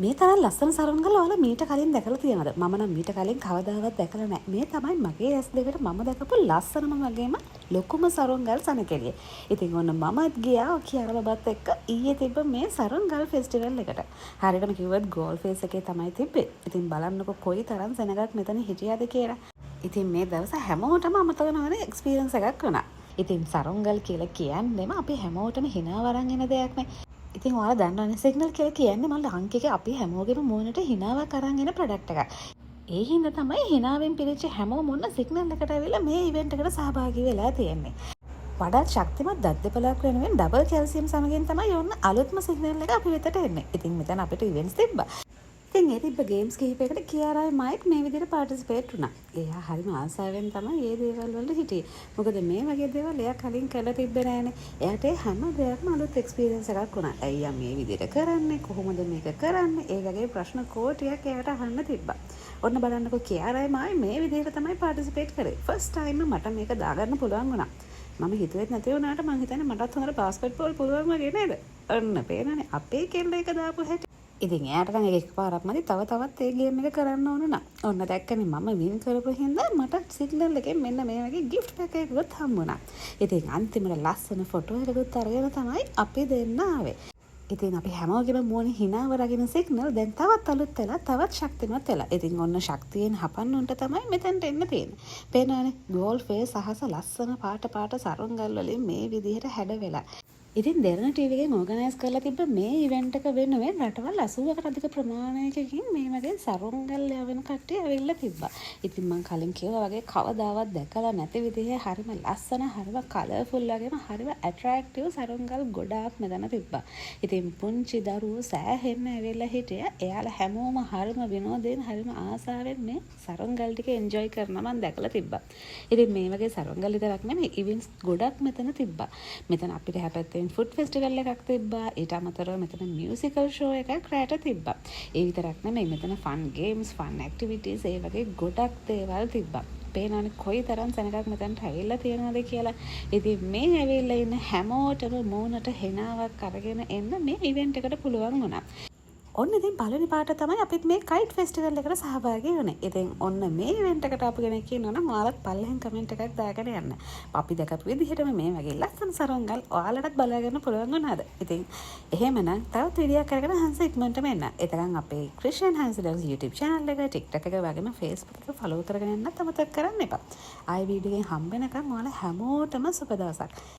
මේ තරම් ලස්සන සරුංගල් ඔයාලා මීට කලින් දැකලා තියෙනවද? මම නම් මීට කලින් කවදාවත් දැකලා නැහැ. මේ තමයි මගේ ඇස් දෙකට මම දැකපු ලස්සනම වගේම ලොකුම සරුංගල් සනකෙළිය. ඉතින් ඔන්න මමත් ගියා කියාරා බබත් එක්ක ඊයේ තිබ්බ මේ සරුංගල් ෆෙස්ටිවල් එකට. හරියටම කිව්වොත් ගෝල් ෆේස් එකේ තමයි තිබ්බේ. ඉතින් බලන්නකො කොයි තරම් සෙනගක් මෙතන හිටියද කියලා. ඉතින් මේ දවස හැමෝටම අමතක නොවන එක්ස්පීරියන්ස් එකක් වුණා. ඉතින් සරුංගල් කියලා කියන්නේම අපි හැමෝටම හිනාව අරන් එන දෙයක් නේ. ඉතින් ඔයාලා දන්නවනේ, සිග්නල් කියලා කියන්නේ මම ලාංකික අපි හැමෝගෙම මූණට හිනාවක් අරන් එන ප්‍රොඩක්ට් එකක්. ඒ හින්දා තමයි හිනාවෙන් පිරිච්ච හැමෝම ඔන්න සිග්නල් එකට ඇවිල්ලා මේ ඉවෙන්ට් එකට සහභාගී වෙලා තියෙන්නේ. වඩාත් ශක්තිමත් දත් දෙපළක් වෙනුවෙන් ඩබල් කැල්සියම් සමගින් තමයි ඔන්න අලුත්ම සිග්නල් එක අපි වෙතට එන්නේ. ඉතින් මෙතන අපිට ඉවෙන්ට්ස් තිබ්බා. ඉතින් ඒ තිබ්බ ගේම්ස් කිහිපයකට කියාරායි මයික් මේ විදිහට පාටිසිපේට් වුණා. එයා හරිම ආසාවෙන් තමයි මේ දේවල් වලට හිටියේ. මොකද මේ වගේ දේවල් එයා කලින් කරලා තිබ්බේ නෑනේ. එයාට ඒ හැම දෙයක්ම අලුත් එක්ස්පීරියන්ස් එකක් වුණා. ඇයි යා මේ විදිහට කරන්නේ? කොහොමද මේක කරන්නේ? ඒ වගේ ප්‍රශ්න කෝටියක් එයාට අහන්න තිබ්බා. ඔන්න බලන්නකෝ, කියාරායි මායි මේ විදිහට තමයි පාටිසිපේට් කරේ. ෆස්ට් ටයිම් මට මේක දාගන්න පුළුවන් වුණා. මම හිතුවෙත් නැති වුණාට මං හිතන්නේ මටත් හොඳට බාස්කට් බෝල් පුළුවන් වගේ නේද? ඔන්න පේනනේ අපේ කෙල්ල එක දාපු හැටි. ඉතින් එයාට නම් ඒක එකපාරක් මදි, තව තවත් ඒ ගේම් එක කරන්න ඕන නම්. ඔන්න දැක්කනේ, මම වින් කරපු හින්දා මට සිග්නල් එකෙන් මෙන්න මේ වගේ ගිෆ්ට් පැක් එකකුත් හම්බුණා. ඉතින් අන්තිමට ලස්සන ෆොටෝ එකකුත් අරගෙන තමයි අපි දෙන්න ආවේ. ඉතින් අපි හැමෝගෙම මූණේ හිනාව රකින සිග්නල් දැන් තවත් අලුත් වෙලා, තවත් ශක්තිමත් වෙලා. ඉතින් ඔන්න ශක්තියෙන් හපන්න උන්ට තමයි මෙතනට එන්න තියෙන්නේ. පේනවනේ ගෝල් ෆේස් අහස ලස්සන පාට පාට සරුංගල් වලින් මේ විදිහට හැඩ වෙලා. ඉතින් දෙරණ ටීවී එකෙන් ඕගනයිස් කරලා තිබ්බ මේ ඉවෙන්ට් එක වෙනුවෙන් රටවල් 80කට අධික ප්‍රමාණයකින් මේ වගේ සරුංගල් යවන කට්ටිය ඇවිල්ලා තිබ්බා. ඉතින් මං කලින් කිව්වා වගේ කවදාවත් දැකලා නැති විදිහේ හරිම ලස්සන, හරිම කලර්ෆුල් වගේම හරිම ඇට්‍රැක්ටිව් සරුංගල් ගොඩාක් මෙතන තිබ්බා. ඉතින් පුංචි දරුවෝ සෑහෙන්න ඇවිල්ලා හිටියා. එයාලා හැමෝම හරිම විනෝදයෙන්, හරිම ආසාවෙන් මේ සරුංගල් ටික එන්ජොයි කරනවා මං දැකලා තිබ්බා. ඉතින් මේ වගේ සරුංගල් විතරක් නෙමෙයි, ඉවෙන්ට්ස් ගොඩක් මෙතන තිබ්බා. මෙතන අපිට එහා පැත්තෙන් ෆුඩ් ෆෙස්ටිවල් එකක් තිබ්බා. ඊට අමතරව මෙතන මියුසිකල් ෂෝ එකක් රැට තිබ්බා. ඒ විතරක් නෙමෙයි, මෙතන ෆන් ගේම්ස්, ෆන් ඇක්ටිවිටීස්, ඒ වගේ ගොඩක් දේවල් තිබ්බා. පේනවනේ කොයි තරම් සෙනගක් මෙතනට ඇවිල්ලා තියෙනවද කියලා. ඉතින් මේ ඇවිල්ලා ඉන්න හැමෝටම මූණට හිනාවක් අරගෙන එන්න මේ ඉවෙන්ට් එකට පුළුවන් වුණා. ඔන්න ඉතින් පළවෙනි පාරට තමයි අපිත් මේ කයිට් ෆෙස්ටිවල් එකට සහභාගී වුණේ. ඉතින් ඔන්න මේ ඉවෙන්ට් එකට ආපු කෙනෙක් ඉන්නවා නම් ඔයාලත් පල්ලෙහෙන් කමෙන්ට් එකක් දාගෙන යන්න. අපි දැකපු විදිහටම මේ වගේ ලස්සන සරුංගල් ඔයාලටත් බලා ගන්න පුළුවන් වුණාද? ඉතින් එහෙමනම් තවත් වීඩියෝ එකක් අරගෙන හන්ස ඉක්මනටම එන්න. එතකන් අපේ ක්‍රිෂන් හන්ස ඩොග්ස් YouTube channel එක, TikTok එක වගේම Facebook එක follow කරගෙන යන්නත් අමතක කරන්න එපා. ආයෙ වීඩියෝ එකෙන් හම්බ වෙනකන් ඔයාලා හැමෝටම සුබ දවසක්.